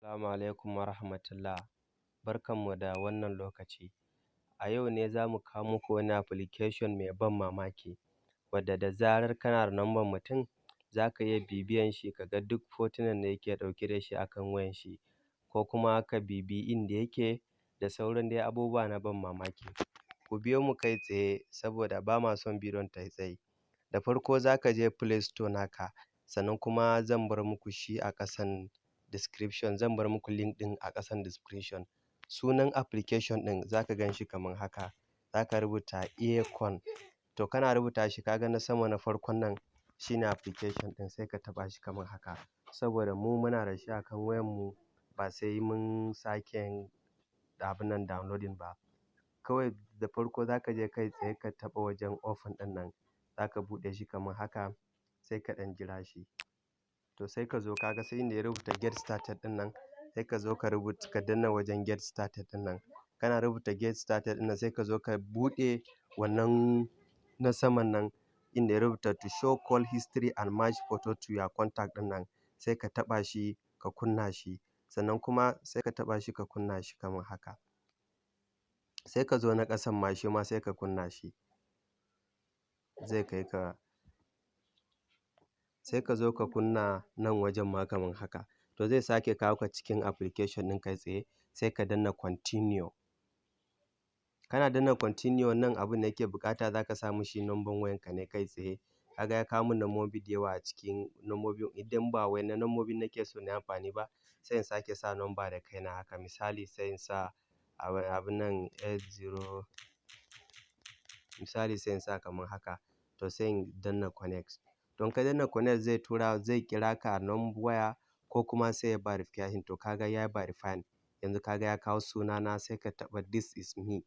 Assalamu alaikum warahmatullah. Barkanmu da wannan lokaci. A yau ne za mu kawo muku wani application mai ban mamaki, wadda da zarar kana da number mutum, za ka iya bibiyan shi ka ga duk hotunan da yake ɗauke da shi a kan wayan shi, ko kuma ka bibiyi inda yake da sauran dai abubuwa na ban mamaki. Ku biyo mu kai tsaye saboda ba ma son bidiyon ta yi tsayi. Da farko za ka je Play Store naka, sannan kuma zan bar muku shi a ƙasan description, zan bar muku link ɗin a ƙasan description. Sunan application ɗin za ka gan shi kamar haka: za ka rubuta Earcon. To, kana rubuta shi, ka ga na sama na farkon nan shi ne application ɗin, sai ka taɓa shi kamar haka. Saboda mu muna da shi a kan wayanmu, ba sai mun sake abun nan downloading ba. Kawai da farko za ka je kai tsaye ka taɓa wajen open ɗin nan, za ka buɗe shi kamar haka, sai ka ɗan jira shi. To, sai ka zo ka ga sai inda ya rubuta "Get started" ɗin nan, sai ka zo ka rubuta, ka danna wajen "Get started" ɗin nan. Kana rubuta "Get started" ɗin nan, sai ka zo ka buɗe wannan na saman nan inda ya rubuta "To show call history and match photo to your contact" ɗin nan, sai ka taɓa shi ka kunna shi. Sannan kuma sai ka taɓa shi ka kunna shi kamar haka. Sai ka zo na ƙasan ma, shi ma sai ka kunna shi. Zai kai ka, sai ka zo ka kunna nan wajen ma kamar haka. To, zai sake kawo ka cikin application ɗin kai tsaye, sai ka danna "Continue". Kana danna "Continue", nan abin da yake buƙata, za ka sa mishi number wayanka ne kai tsaye. Ka ga ya kawo min nambobi da yawa a cikin nambobin. Idan ba wannan nambobin nake so na yi amfani ba, sai in sake sa number da kaina haka. Misali, sai in sa abun nan 80, misali, sai in sa kamar haka. To, sai in danna "Connect". To, in ka danna "Connect", zai tura, zai kira ka a number waya ko kuma sai ya verifying. To, ka ga ya yi verifying. Yanzu ka ga ya kawo sunana, sai ka taɓa "This is me".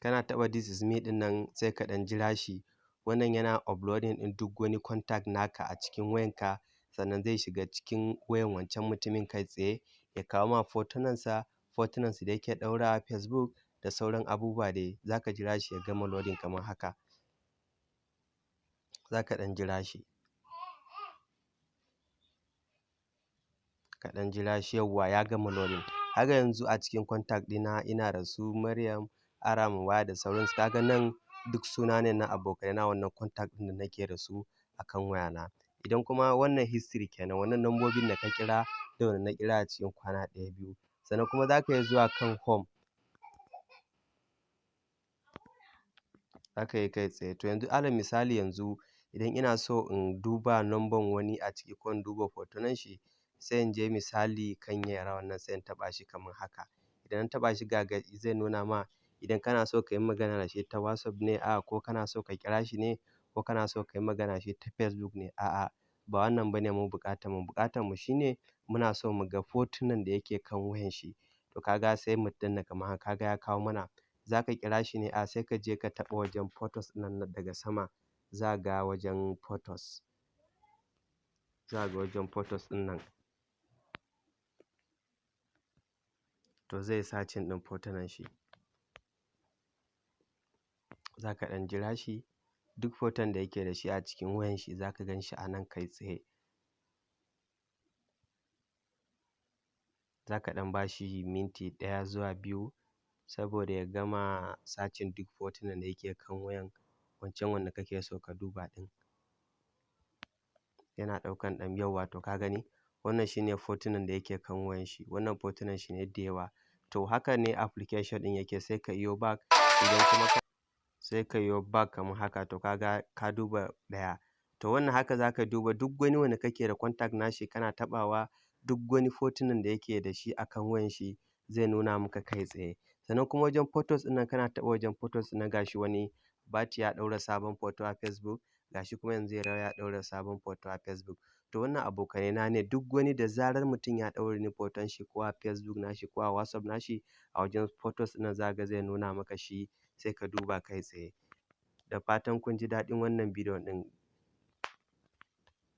Kana taɓa "This is me" ɗin nan, sai ka ɗan jira shi. Wannan yana uploading ɗin duk wani contact naka a cikin wayanka, sannan zai shiga cikin wayan wancan mutumin kai tsaye, ya kawo ma hotunansa, hotunansa da yake ɗaurawa a Facebook da sauran abubuwa dai. Za ka jira shi ya gama loading kamar haka. Za ka ɗan jira shi. Ka ɗan jira shi. Yawwa, ya gama loading. Kaga yanzu a cikin contact ɗina ina da su Maryam, Aram, waya da sauransu. Ka ga nan duk suna ne na abokaina, wannan contact ɗin da nake da su a kan wayana. Idan kuma wannan history kenan, wannan nambobin da ka kira da wanda na kira a cikin kwana ɗaya, biyu. Sannan kuma za ka iya zuwa kan home. Za ka yi kai tsaye. To, yanzu alal misali, yanzu idan ina so in duba number wani a ciki ko in duba hotunan shi, sai in je misali kan yara wannan, sai in taɓa shi kamar haka. Idan na taɓa shi, ga zai nuna ma idan kana so ka yi magana da shi ta WhatsApp ne, a'a, ko kana so ka kira shi ne, ko kana so ka yi magana da shi ta Facebook ne. A'a, ba wannan ba ne mu buƙatar mu. Buƙatar mu shine muna so mu ga hotunan da yake kan wayan shi. To, ka ga sai mu danna kamar haka, ka ga ya kawo mana. Za ka kira shi ne, a sai ka je ka taɓa wajen photos ɗin nan daga sama. Za ga wajen photos. Za ga wajen photos ɗin nan. To, zai searching ɗin hotunan shi. Za ka ɗan jira shi. Duk hoton da yake da shi a cikin wayan shi, za ka gan shi a nan kai tsaye. Za ka ɗan ba shi minti 1 zuwa 2 saboda ya gama searching duk hotunan da yake kan wayan wancan wanda kake so ka duba ɗin. Yana ɗaukan ɗan. Yawwa, to ka gani, wannan shine hotunan da yake kan wayan shi. Wannan hotunan shi ne da yawa. To, haka ne application ɗin yake. Sai ka yo back, idan kuma ka sai ka yo back kamar haka. To, ka ga ka duba ɗaya. To, wannan haka za ka duba duk wani wanda kake da contact nashi. Kana taɓawa, duk wani hotunan da yake da shi a kan wayan shi zai nuna maka kai tsaye. Sannan kuma wajen photos ɗin nan, kana taɓa wajen photos ɗin nan, gashi wani Bati ya ɗaura sabon photo a Facebook, gashi kuma yanzu ya ɗaura sabon photo a Facebook. To, wannan abokanai ne. Duk wani da zarar mutum ya ɗaura wani hoton shi ko a Facebook nashi ko a WhatsApp nashi, a wajen photos ɗin nan za ka ga zai nuna maka shi, sai ka duba kai tsaye. Da fatan kun ji daɗin wannan bidiyon ɗin.